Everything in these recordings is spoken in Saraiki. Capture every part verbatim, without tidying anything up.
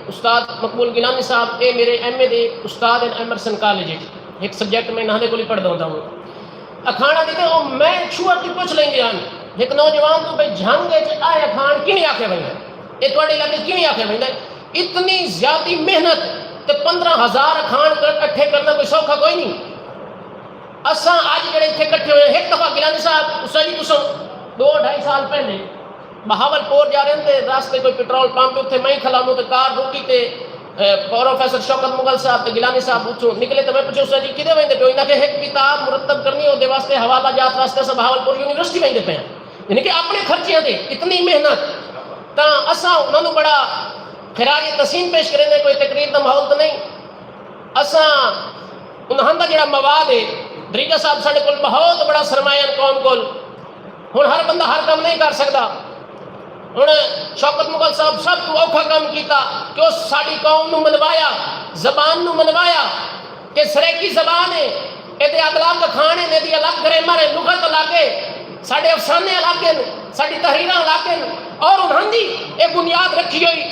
استاد مقبول گیلانی صاحب، اے میرے ایم اے دے استاد ہن ایمرسن کالج اچ، ہک سبجیکٹ میں انہاں دے کول ہی پڑھدا ہوندا ہوں۔ اکھاݨ آندی تے او میں چھوہر توں پچھ لیندے ہن، ہک نوجوان توں، بھئی جھنگ اچ اے اکھاݨ کیویں آکھیا ویندا ہے؟ اے تہاݙے علاقے اچ کیویں آکھیا ویندا ہے؟ اتنی زیادہ محنت تے پندرہ ہزار اکھاݨ کر-، اکٹھے کرنا کوئی سوکھا کوئی نہیں۔ اساں اڄ جڑے اتھے اکٹھے ہوئے ہیں، ہک دفعہ گیلانی صاحب، اس جی تساں ݙو ڈھائی سال پہلے بہاول پور جا رہے تے راستے کوئی پٹرول پمپ، اتھے میں کھلا ہوں تے کار رکی تے، اے، پروفیسر شوکت مغل صاحب تے گیلانی صاحب اتھوں نکلے تے میں پوچھیا، "سر جی، کدے ویندے پئے ہو؟" انہاں کہ ہک کتاب مرتب کرنی، او دے واسطے حوالہ جات واسطے اساں بہاول پور یونیورسٹی ویندے پئے ہیں۔ یعنی کہ اپنے خرچیاں تے اتنی محنت، تاں اساں انہاں نوں بڑا خراج تحسین پیش کریندے، کوئی تقریر دا ماحول تو نہیں۔ اساں انہاں دا جڑا مواد ہے، دھریجہ صاحب ساڈے کول بہت بڑا سرمایہ ہے قوم کول۔ ہن ہر بندہ ہر کم نہیں کر سکدا۔ ہن شوکت مغل صاحب سب توں اوکھا کم کیتا کہ اس ساڈی قوم نوں منوایا، زبان نوں منوایا کہ سرائیکی زبان ہے، ایدے الگ اکھاݨ ہے، ایدی الگ گرامر ہے، لغت الگ ہے، ساڈے افسانے الگ ہیں، ساڈی تحریراں الگ ہیں، اور انہاں دی اے بنیاد رکھی ہوئی۔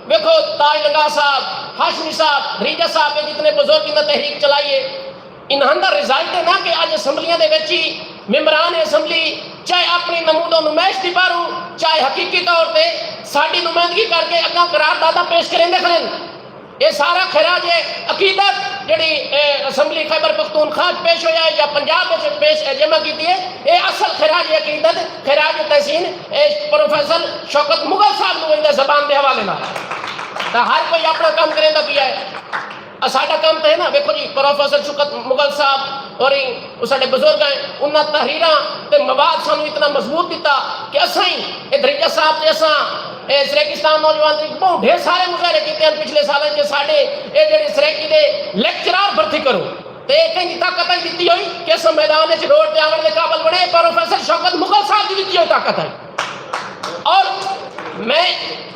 ویکھو تاج لنگاہ صاحب، ہاشمی صاحب، دھریجہ صاحب، اے جتنے بزرگ انہاں تحریک چلائی ہے، انہاں دا رزلٹ ہے نا کہ اڄ اسمبلیاں دے وچ ہی ممبران اسمبلی چاہے اپݨی نمود و نمائش دی پاروں، چاہے حقیقی طور تے ساݙی نمائندگی کر کے اڳاں قرارداداں پیش کریندے کھڑن۔ اے سارا خراج عقیدت جڑی، اے، اسمبلی خیبر پختونخوا اچ پیش ہویا ہے یا پنجاب وچ پیش، اے، جمع کیتی ہے، اے اصل خراج عقیدت، خراج تحسین، اے، پروفیسر شوکت مغل صاحب نوں ویندا زبان دے حوالے نال۔ تاں ہر کوئی اپݨا کم کریندا پیا ہے۔ اساݙا کم تے ہے نا، ویکھو جی، پروفیسر شوکت مغل صاحب اور او ساݙے بزرگ ہیں، انہاں تحریراں تے مواد سانوں اتنا مضبوط ݙتا کہ اساں ہی، اے دھریجہ صاحب تے اساں، اے سرائیکستان نوجوان تے ٻہوں ڈھیر سارے مظاہرے کیتے ہیں پچھلے سالاں کہ ساݙے اے جڑے سرائیکی دے لیکچرار بھرتی کرو۔ تے اے کہیں دی طاقت ہی ݙتی ہوئی کہ اساں میدان وچ روڈ تے آوݨ دے قابل بݨے، پروفیسر شوکت مغل صاحب دی ݙتی ہوئی طاقت ہے۔ اور میں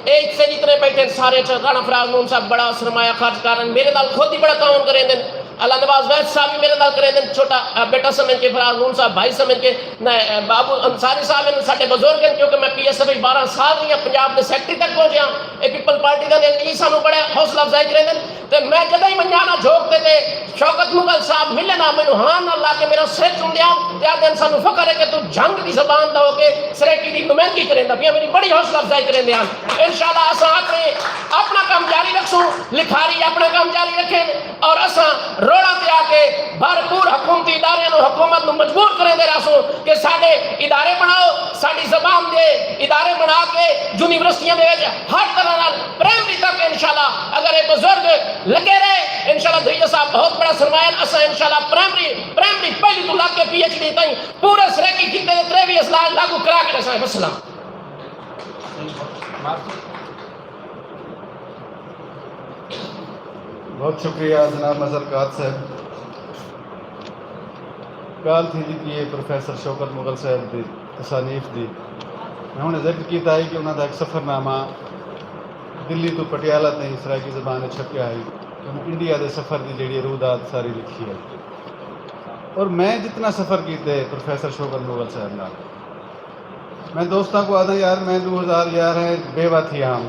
اے اتھے جتنے بیٹھے ہیں سارے چ رانا فراز نون صاحب بڑا سرمایہ خرچ کر رہے ہیں، میرے نال خود ہی بڑا تعاون کریندے ہیں۔ اللہ نواز ویس صاحب بھی میرے نال کریندے ہیں، چھوٹا، آ، بیٹا سمجھ کے، فراز نون صاحب بھائی سمجھ کے، نہ، آ، بابو انصاری صاحب ہیں، ساڈے بزرگ ہیں، کیونکہ میں پی ایس ایف وچ بارہ سال رہی ہاں، پنجاب دے سیکرٹری تک پہنچیا، اے پیپل پارٹی دا نے، اے سانوں بڑا حوصلہ افزائی کریندے ہیں۔ تے میں جدوں ہی منجانا جھوک تے تے شوکت مغل صاحب ملے نا، مینوں ہاں نال لا کے میرا سر چوم لیا تے آہدے ہیں، "سانوں فخر ہے کہ تو جھنگ دی زبان دا ہو کے سرائیکی دی نمائندگی کریندا پیا۔" میری بڑی حوصلہ افزائی کریندے ہیں۔ انشاءاللہ اساں اپنے، اپنا کام جاری رکھسوں، لکھاری اپنا کام جاری رکھیں اور اساں روڈاں تے آ کے بھرپور حکومتی اداریاں نوں، حکومت نوں مجبور کریندے رہسوں کہ ساڈے ادارے بݨاؤ، ساڈی زبان دے ادارے بݨا کے یونیورسٹیاں دے وچ ہر طرح نال پرائمری تک انشاءاللہ اگر اے بزرگ لگے رہے، انشاءاللہ دھریجہ صاحب بہت بڑا سرمایہ ہے۔ اساں انشاءاللہ پرائمری، پرائمری پہلی توں لگ کے پی ایچ ڈی تائیں پورے سرائیکی خطے دے تریوی اضلاع لاگو کرا کے ݙساں۔ وسلام۔ بہت شکریہ جناب مظہر قات صاحب۔ ڳالھ تھیندی پئی ہے پروفیسر شوکت مغل صاحب دی تصانیف دی۔ میں ہݨ ذکر کیتا ہے کہ انہاں دا ہک سفرنامہ دلی توں پٹیالہ تائیں سرائیکی زبان وچ چھپیا ہے۔ انہاں انڈیا دے سفر دی جیڑھی روح داد ساری لکھی ہے۔ اور میں جتنا سفر کیتے پروفیسر شوکت مغل صاحب نال، میں دوستاں کوں آہداں، "یار، میں ݙو ہزار یارہ اچ بیوہ تھیا ہم۔"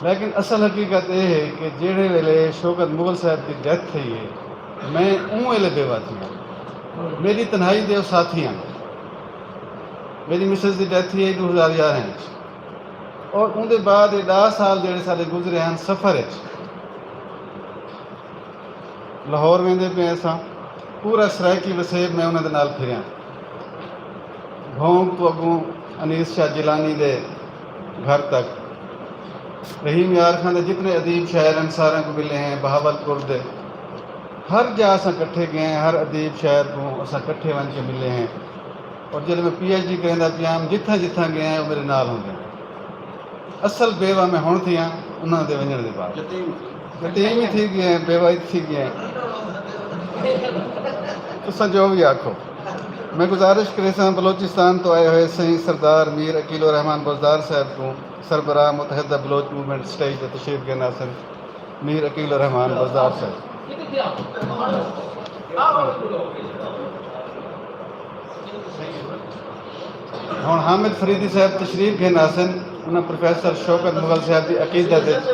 لیکن اصل حقیقت اے ہے کہ جیڑھے ویلے شوکت مغل صاحب دی ڈیتھ تھئی ہے، میں اوں ویلے بیوہ تھیا۔ میری تنہائی دے او ساتھی ہن۔ میری مسز دی ڈیتھ تھئی ہے ݙو ہزار یارہ اچ، اور اوندے بعد اے ݙاہ سال جیڑھے ساݙے گزرے ہن سفر اچ، لاہور ویندے پئے اساں، پورا سرائیکی وسیب میں انہاں دے نال پھریاں۔ بھونگ توں اڳوں انیس شاہ جیلانی دے گھر تک، رحیم یار خان دے جتنے ادیب شاعر ہن، ساریاں کوں ملے ہیں، بہاول پور دے ہر جا اساں کٹھے ڳئے ہیں، ہر ادیب شاعر کوں اساں کٹھے ونڄ کے ملے ہیں۔ اور جݙݨ میں پی ایچ ڈی کریندا پیا ہم، جتھاں جتھاں ڳئے ہیں، او میݙے نال ہوندے ہیں۔ اصل بیوہ میں ہݨ تھیاں، انہاں دے ونڄݨ دے بعد۔ یتیم۔ یتیم ہی تھی ڳئے ہیں، بیوہ ہی تھی ڳئے ہیں۔ تساں جو وی آکھو۔ میں گزارش کریساں بلوچستان توں آئے ہوئے سئیں سردار میر عقیل الرحمن بزدار صاحب کوں، سربراہ متحدہ بلوچ موومنٹ، سٹیج تے تشریف گھن آسن۔ میر عقیل الرحمن بزدار صاحب۔ ہݨ حامد فریدی صاحب تشریف گھن آسن، انہاں پروفیسر شوکت مغل صاحب دی عقیدت وچ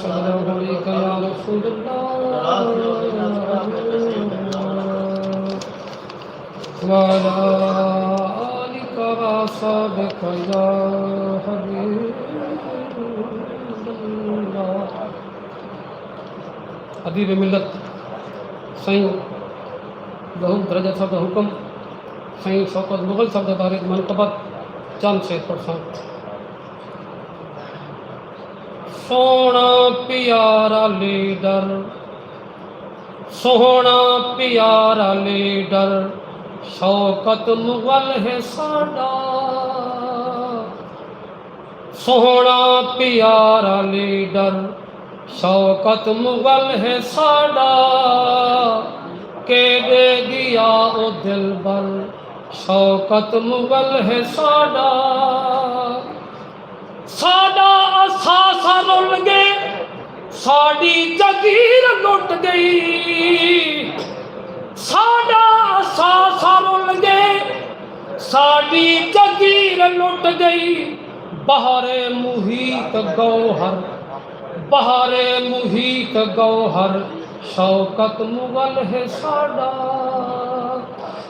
صلوات علیک یا رسول اللہ۔ وعلی آلک و اصحابک یا حبیب اللہ۔ ادیب ملت سائیں ظہور درجہ صاحب دا حکم، سائیں شوکت مغل صاحب دے بارے منقبت چند شعر پڑھساں۔ سوہݨا پیارا لیڈر، سوہݨا پیارا لیڈر، شوکت مغل ہے ساݙا۔ سوہݨا پیارا لیڈر، شوکت مغل ہے ساݙا۔ کیݙے ڳیا او دلبر، شوکت مغل ہے ساݙا۔ ساݙا اثاثہ رل ڳئے، ساݙی جاگیر لٹ ڳئی۔ ساݙا اثاثہ رل ڳئے، ساݙی جاگیر لٹ ڳئی۔ بحر محیط گوہر، بحر محیط گوہر، شوکت مغل ہے ساݙا۔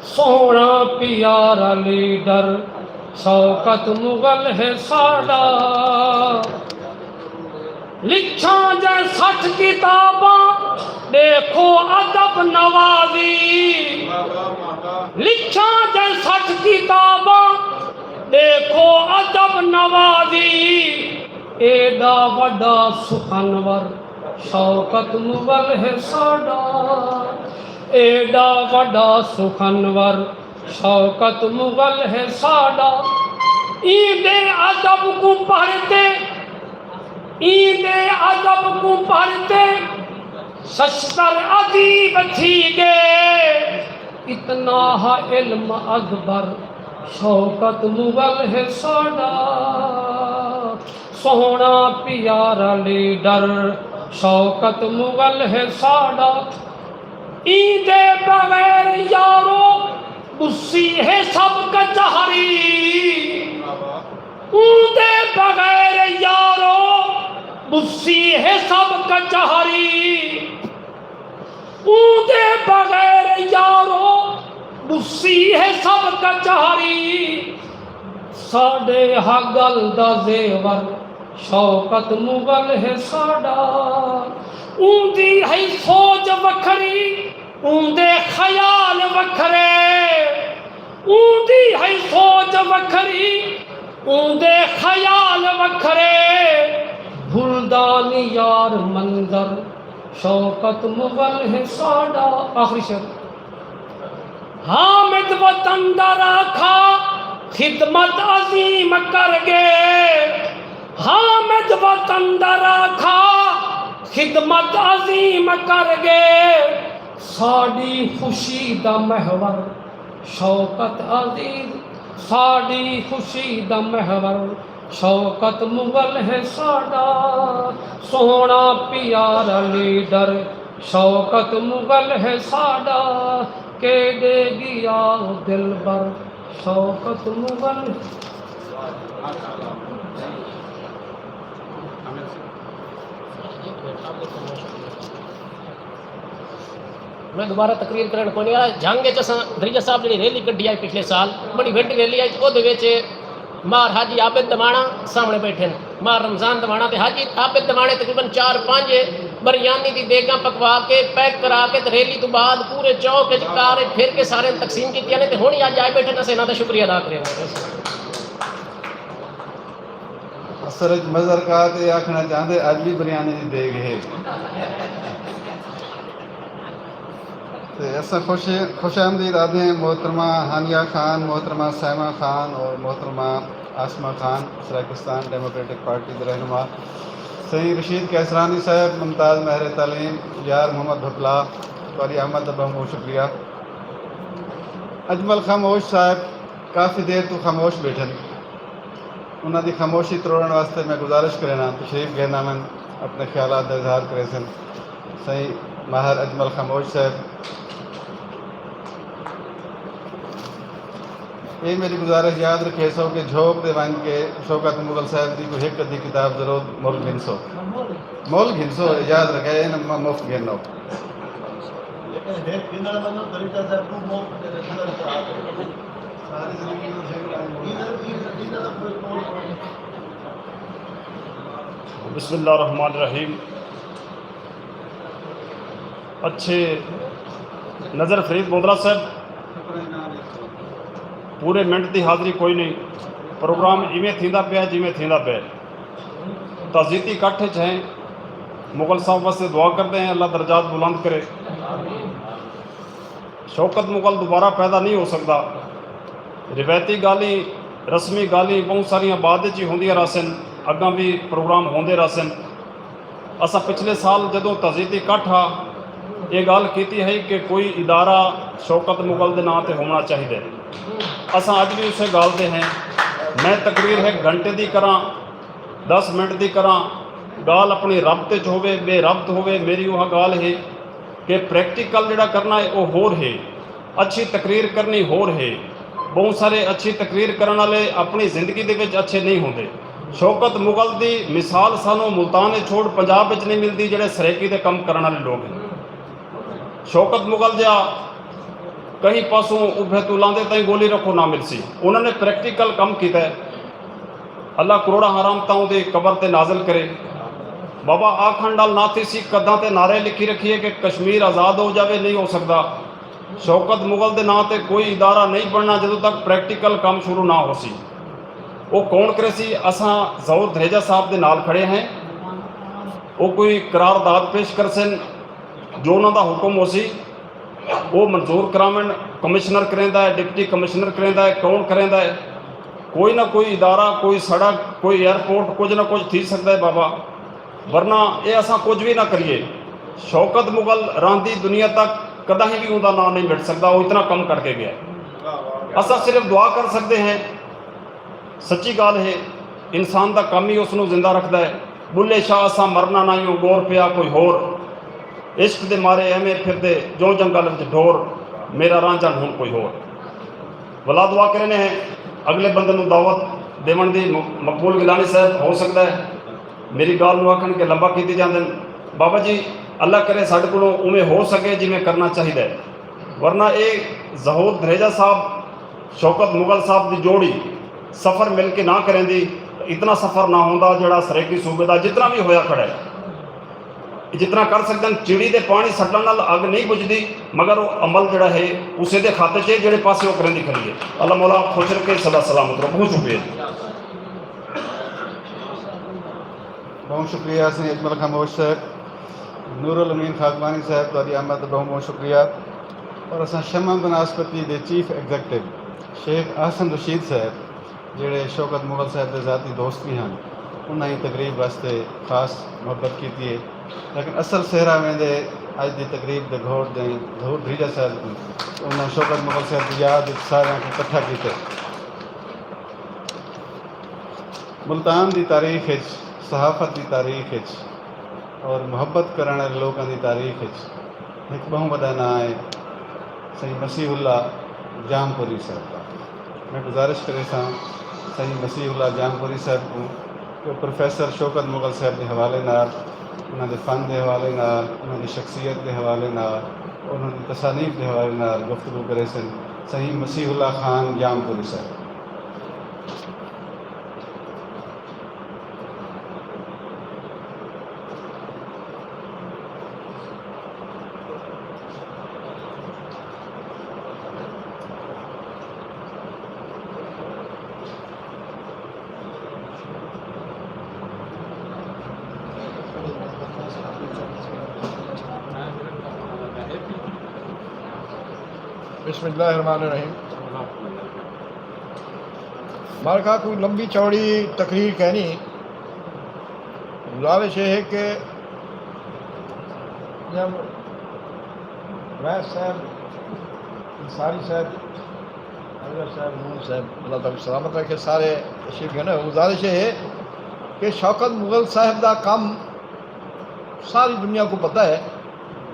سوہݨا پیارا لیڈر، شوکت مغل ہے ساݙا۔ لکھاں جے سٹھ کتاباں، ݙیکھو ادب نوازی۔ لکھاں جے سٹھ کتاباں، ݙیکھو ادب نوازی۔ ایݙا وݙا سخنور، شوکت مغل ہے ساݙا۔ ایݙا وݙا سخنور، شوکت مغل ہے ساݙا۔ ایندے ادب کوں پڑھ تے، ایندے ادب کوں پڑھ تے، ششتر ادیب تھی ڳئے۔ اتنا ہا علم اکبر، شوکت مغل ہے ساݙا۔ سوہݨا پیارا لیڈر، شوکت مغل ہے ساݙا۔ ایندے بغیر یارو، ٻسی ہے سب کچہری۔ اوندے بغیر یارو، ٻسی ہے سب کچہری۔ اوندے بغیر یارو، ٻسی ہے سب کچہری۔ ساݙے ہا ڳل دا زیور، شوکت مغل ہے ساݙا۔ اوندی ہئی سوچ وکھری، اوندے خیال وکھرے۔ اوندی ہئی سوچ وکھری، اوندے خیال وکھرے۔ بھلدا نی یار منظر، شوکت مغل ہے ساݙا۔ آخری شعر۔ حامد وطن دا راکھا، خدمت عظیم کر ڳئے۔ حامد وطن دا راکھا، خدمت عظیم کر ڳئے۔ ساݙی خوشی دا محور، شوکت عزیز، ساݙی خوشی دا محور، شوکت مغل ہے ساݙا۔ سوہݨا پیارا لیڈر، شوکت مغل ہے ساݙا۔ کیݙے ڳیا او دلبر، شوکت مغل۔ میں دوبارہ تقریر کرݨ کونی آیا۔ جھنگ اچ اساں دریا صاحب جیڑھی ریلی کڈھی آئی پچھلے سال، بڑی وڈی ریلی آئی، اودے وچ مار حاجی عابد دماݨا سامݨے ٻیٹھے ہن، مار رمضان دماݨا تے حاجی عابد دماݨے تقریباً چار پنج بریانی دی دیگاں پکوا کے، پیک کرا کے تے ریلی توں بعد پورے چوک اچ کار اچ پھر کے سارے تقسیم کیتیاں نے تے ہݨ ہی اڄ آئے ٻیٹھے، اساں انہاں دا شکریہ ادا کریندے۔ اصل اچ مظہر کا تے آکھݨا چاہندے اڄ وی بریانی دی دیگ ہے۔ تے اساں خوش خوش آمدید آدھے ہیں محترمہ ہانیہ خان، محترمہ سائمہ خان اور محترمہ عاصمہ خان، سرائیکستان ڈیموکریٹک پارٹی دے رہنما۔ سئیں رشید قیصرانی صاحب، ممتاز ماہر تعلیم، یار محمد بھپلا، تہاݙی آمد دا ٻہوں ٻہوں شکریہ۔ اجمل خاموش صاحب کافی دیر توں خاموش ٻیٹھن، انہاں دی خاموشی تروڑݨ واسطے میں گزارش کرینداں تشریف گھن آون، اپݨے خیالات دا اظہار کریسن۔ سئیں ماہر اجمل خاموش صاحب، اے میݙی گزارش یاد رکھیسو کہ جھوک تے ونڄ کے شوکت مغل صاحب دی کوئی ہک ادھی کتاب ضرور مُل گھنسو۔ مُل گھنسو، یاد رکھے، اے نہ م-، مفت گھنو۔ بسم اللہ الرحمن الرحیم۔ اچھے نظر فرید بودلا صاحب، پورے منٹ دی حاضری کوئی نہیں، پروگرام ایویں تھیندا پیا جیویں تھیندا پیا۔ تعزیتی اکٹھ اچ ہیں، مغل صاحب واسطے دعا کردے ہیں، اللہ درجات بلند کرے۔ شوکت مغل دوبارہ پیدا نہیں ہو سکدا۔ روایتی ڳالھیں، رسمی ڳالھیں ٻہوں ساریاں بعد اچ ہی ہوندیاں رہسن، اڳاں بھی پروگرام ہوندے رہسن۔ اساں پچھلے سال جدوں تعزیتی اکٹھ ہا، اے ڳالھ کیتی ہئی کہ کوئی ادارہ شوکت مغل دے ناں تے ہووݨا چاہیدے۔ اساں اڄ بھی اسے ڳالھ تے ہیں۔ میں تقریر ہک گھنٹے دی کراں، دس منٹ دی کراں، ڳالھ اپݨی ربط اچ ہووے، بے ربط ہووے، میری اوہا ڳالھ ہے کہ پریکٹیکل جیڑھا کرݨا ہے او ہور ہے، اچھی تقریر کرݨی ہور ہے۔ ٻہوں سارے اچھی تقریر کرݨ والے اپݨی زندگی دے وچ اچھے نہیں ہوندے۔ شوکت مغل دی مثال سانوں ملتان اچ چھوڑ پنجاب اچ نہیں ملدی، جیڑھے سرائیکی دے کم کرݨ والے لوگ ہیں۔ شوکت مغل جیہا کہیں پاسوں ابھے توں لاندے تائیں ڳولی رکھو نہ ملسی۔ انہاں نے پریکٹیکل کم کیتا ہے۔ اللہ کروڑاں ہاں رحمتاں اوندی قبر تے نازل کرے۔ بابا آکھݨ نال نہ تھیسی، قداں تے نعرے لکھی رکھیے کہ کشمیر آزاد ہو جاوے، نہیں ہو سڳدا۔ شوکت مغل دے ناں تے کوئی ادارہ نہیں بݨݨا جدوں تک پریکٹیکل کم شروع نہ ہوسی۔ او کون کریسی؟ اساں ظہور دھریجہ صاحب دے نال کھڑے ہیں۔ او کوئی قرارداد پیش کرسن، جو انہاں دا حکم ہوسی، او منظور کراون، کمشنر کریندا ہے، ڈپٹی کمشنر کریندا ہے، کون کریندا ہے؟ کوئی نہ کوئی ادارہ، کوئی سڑک، کوئی ایئرپورٹ، کجھ نہ کجھ تھی سڳدا ہے بابا، ورنہ اے اساں کجھ وی نہ کریے۔ شوکت مغل راہندی دنیا تک کداہیں وی اوندا ناں نہیں مٹ سڳدا، او اتنا کم کر کے ڳیا ہے۔ اساں صرف دعا کر سڳدے ہیں۔ سچی ڳالھ ہے، انسان دا کم ہی اس نوں زندہ رکھدا ہے۔ بلھے شاہ اساں مرنا نہ ہیوں، ڳور پیا کوئی ہور۔ عشق دے مارے ایویں پھردے، جوں جنگل وچ ڈھور، میرا رانجھݨ ہݨ کوئی ہور۔ ولا دعا کریندے ہیں، اڳلے بندے نوں دعوت ݙیوݨ دی۔ م-، مقبول گیلانی صاحب، ہو سڳدا ہے میری ڳالھ نوں آکھن کہ لمبا کیتی جاندن۔ بابا جی، اللہ کرے ساݙے کولوں اونویں ہو سڳے جیویں کرݨا چاہیدا ہے، ورنہ اے ظہور دھریجہ صاحب، شوکت مغل صاحب دی جوڑی سفر مل کے نہ کریندی تاں اتنا سفر نہ ہوندا جیڑھا سرائیکی صوبے دا جتنا وی ہویا کھڑا ہے۔ جتنا کر سڳدن، چڑی دے پاݨی سٹݨ نال اڳ نہیں بجھدی، مگر او عمل جیڑھا ہے اسے دے خط اچ ہے جیڑھے پاسے او کریندی کھڑی ہے۔ اللہ مولا آپ خوش رکھے، سدا سلامت رہو۔ بہت شکریہ جی۔ ٻہوں شکریہ سئیں اجمل خاموش صاحب۔ نور الامین خاکوانی صاحب، تہاݙی آمد تے ٻہوں ٻہوں شکریہ۔ اور اساں شمع بناسپتی دے چیف ایگزیکٹو شیخ احسن رشید صاحب، جیڑھے شوکت مغل صاحب دے ذاتی دوست وی ہن، انہاں ایں تقریب واسطے خاص محبت کیتی ہے۔ لیکن اصل سہرا ویندے اڄ دی تقریب دے گھوڑ دے ظہور دھریجہ صاحب کوں، انہاں شوکت مغل صاحب دی یاد وچ ساریاں کوں اکٹھا کیتے۔ ملتان دی تاریخ اچ، صحافت دی تاریخ اچ اور محبت کرݨ والے لوکاں دی تاریخ اچ ہک ٻہوں وݙا ناں ہے سئیں مسیح اللہ جام پوری صاحب دا۔ میں گزارش کریساں سئیں مسیح اللہ جام پوری صاحب کوں کہ او پروفیسر شوکت مغل صاحب دے حوالے نال، انہاں دے فن دے حوالے نال، انہاں دی شخصیت دے حوالے نال، انہاں دی تصانیف دے حوالے نال گفتگو کریسن۔ سئیں مسیح اللہ خان جام پوری صاحب۔ بسم اللہ الرحمن الرحیم۔ مالکا کوئی لمبی چوڑی تقریر کہنی، گزارش یہ ہے کہ جب عبید صاحب، انصاری صاحب، انور صاحب، نور صاحب، اللہ تعالیٰ سلامت رکھے، سارے تشریف گھن۔ گزارش یہ ہے کہ شوکت مغل صاحب دا کم ساری دنیا کو پتہ ہے۔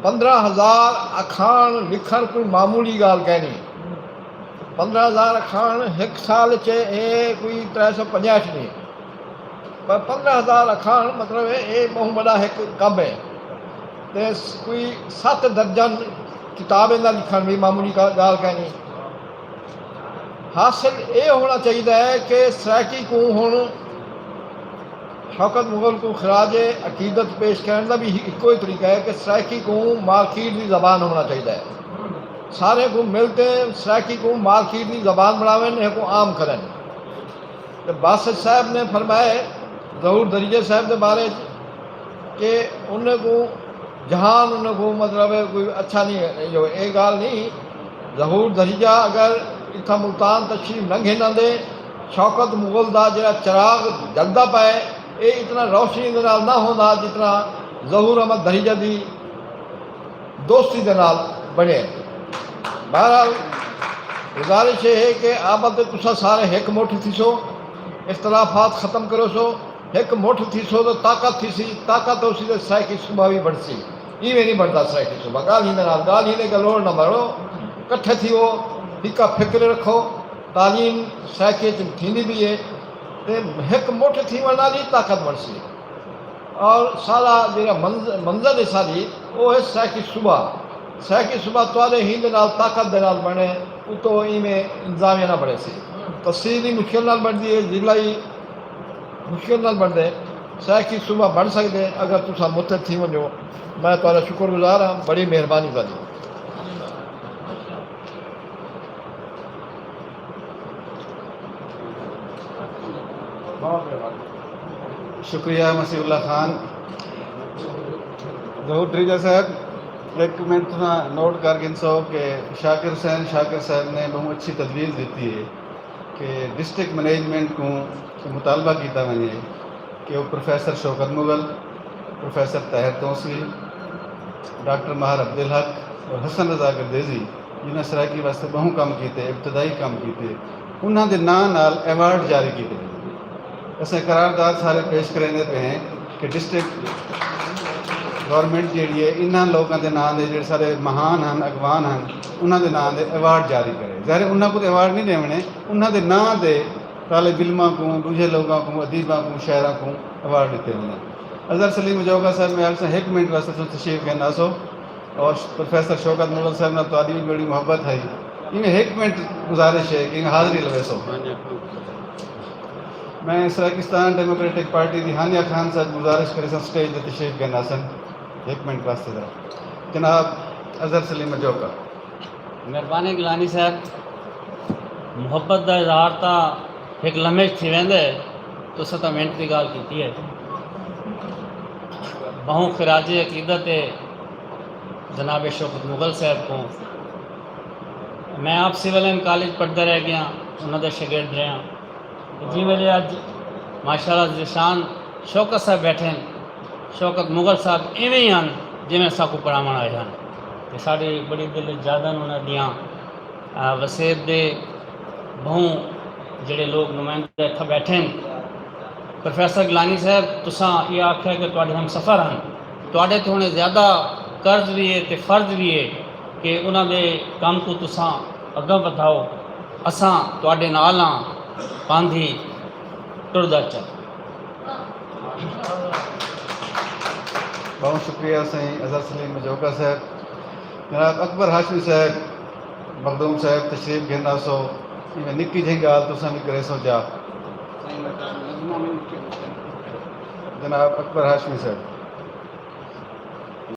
پندرہ ہزار اکھاݨ لکھݨ کوئی معمولی ڳالھ کائنی۔ پندرہ ہزار اکھاݨ ہک سال چ اے کوئی ترے سو پنجاہٹھ نہیں، پر پندرہ ہزار اکھاݨ مطلب ہے اے ٻہوں وݙا ہک کم ہے۔ تے کوئی ست درجن کتابیں دا لکھݨ بھی معمولی ڳالھ کائنی۔ حاصل اے ہونا چاہیدا ہے کہ سرائیکی کوں ہݨ شوکت مغل کوں خراج عقیدت پیش کرݨ دا بھی ہکو ہی طریقہ ہے کہ سرائیکی کوں مارکیٹ دی زبان ہونا چاہیدا ہے۔ سارے کوں مل تے سرائیکی کوں مارکیٹ دی زبان بݨاون، ایکوں عام کرن۔ تے باسط صاحب نے فرمائے ظہور دھریجہ صاحب دے بارے کہ انہیں کوں جہان انہیں کوں مطلب ہے کوئی اچھا نہیں ہے، جو اے ڳالھ نہیں۔ ظہور دھریجہ اگر اتھاں ملتان تشریف نہ گھن آندے، شوکت مغل دا جڑا چراغ جلدا پئے، اے اتنا روشنی دے نال نہ ہوندا جتنا ظہور احمد دھریجہ دی دوستی دے نال بݨے۔ بہرحال، گزارش یہ ہے کہ آبد تساں سارے ہک مٹھ تھیسو، اختلافات ختم کروسو، ہک مٹھ تھیسو تو طاقت تھیسی، طاقت ہوسی تو سرائیکی صوبہ بھی بݨسی۔ ایویں نہیں بݨدا سرائیکی صوبہ، ڳالھیں دے نال، ڳالھیں دے گلوڑ نہ مارو، کٹھے تھیو، ہکا فکر رکھو، تعلیم سرائیکی چ تھیندی بھی ہے، تے ہک مٹھ تھیوݨ نال ہی طاقت بݨسی۔ اور سارا جڑا منظ-، منظر ہے ساری، وہ ہے سرائیکی صوبہ۔ سرائیکی صوبہ تہاݙے ہی دے نال طاقت دے نال بݨے، اتوں ایویں انتظامیہ نہ بݨے سی۔ تحصیل ہی مشکل نال بݨدی ہے، ضلع ہی مشکل نال بݨدے۔ سرائیکی صوبہ بݨ سڳدے اگر تساں متحد تھی ونڄو۔ میں تہاݙا شکر گزار ہاں، بڑی مہربانی تہاݙی۔ شکریہ مسیح اللہ خان۔ ظہور دھریجہ صاحب، ایک منٹ تساں نوٹ کر گھنسو کہ شاکر حسین شاکر صاحب نے بہوں اچھی تجویز ݙتی ہے کہ ڈسٹرکٹ مینجمنٹ کوں مطالبہ کیتا ونڄے کہ وہ پروفیسر شوکت مغل، پروفیسر طاہر تونسوی، ڈاکٹر ماہر عبدالحق اور حسن رضا گردیزی، جنہاں سرائیکی واسطے ٻہوں کم کیتے، ابتدائی کم کیتے، انہاں دے ناں نال ایوارڈ جاری کیتے ونڄن۔ اساں قرارداد سارے پیش کریندے پئے ہیں کہ ڈسٹرکٹ گورنمنٹ جیڑھی ہے، انہاں لوکاں دے ناں دے، جیڑھے سارے مہان ہن، اڳواݨ ہن، انہاں دے ناں دے ایوارڈ جاری کرے۔ ظاہر ہے انہاں کوں تے ایوارڈ نہیں ݙیوݨے، انہاں دے ناں دے طالب علماں کوں، ݙوجھے لوکاں کوں، ادیباں کوں، شاعراں کوں ایوارڈ ݙتے ونڄن۔ اظہر سلیم مجوکا صاحب، میں آکھساں ہک منٹ واسطے تساں تشریف گھن آسو۔ اور پروفیسر شوکت مغل صاحب نال تہاݙی وی بڑی محبت ہئی، ایویں ہک منٹ گزارش ہے کہ حاضری لویسو۔ میں سرائیکستان ڈیموکریٹک پارٹی دی ہانیہ خان صاحب گزارش کریساں سٹیج تے تشریف گھن آسن۔ ہک منٹ واسطے ذرا۔ جناب اظہر سلیم مجوکا۔ مہربانی گیلانی صاحب، محبت دا اظہار تاں ہک لمحے اچ تھی ویندے، تساں تاں منٹ دی ڳالھ کیتی ہے۔ ٻہوں خراج عقیدت ہے جناب شوکت مغل صاحب کوں۔ میں آپ سول لائن کالج پڑھدا رہ ڳیاں، انہاں دا شاگرد رہیاں۔ جیں ویلے اڄ ماشاءاللہ ذیشان شوکت صاحب ٻیٹھے ہن، شوکت مغل صاحب ایویں ہی ہن جیویں اساکوں پڑھاوݨ آئے ہن۔ تے ساݙی بڑی دل اچ جاڳن انہاں دیاں وسیب دے ٻہوں جیڑھے لوک نمائندے اتھاں ٻیٹھے ہن۔ پروفیسر گیلانی صاحب، تساں ایہا آکھیا کہ تہاݙے ہم سفر ہن، تہاݙے تے ہݨ زیادہ قرض وی ہے تے فرض وی ہے کہ انہاں دے کم کوں تساں اڳاں ودھاؤ، اساں تہاݙے نال ہاں، پاندھی ٹردا چل۔ ٻہوں شکریہ سئیں اظہر سلیم مجوکا صاحب۔ جناب اکبر ہاشمی صاحب، مخدوم صاحب تشریف گھن آسو، ایویں نکی جھیں ڳالھ تساں وی کریسو چا۔ جناب اکبر ہاشمی صاحب۔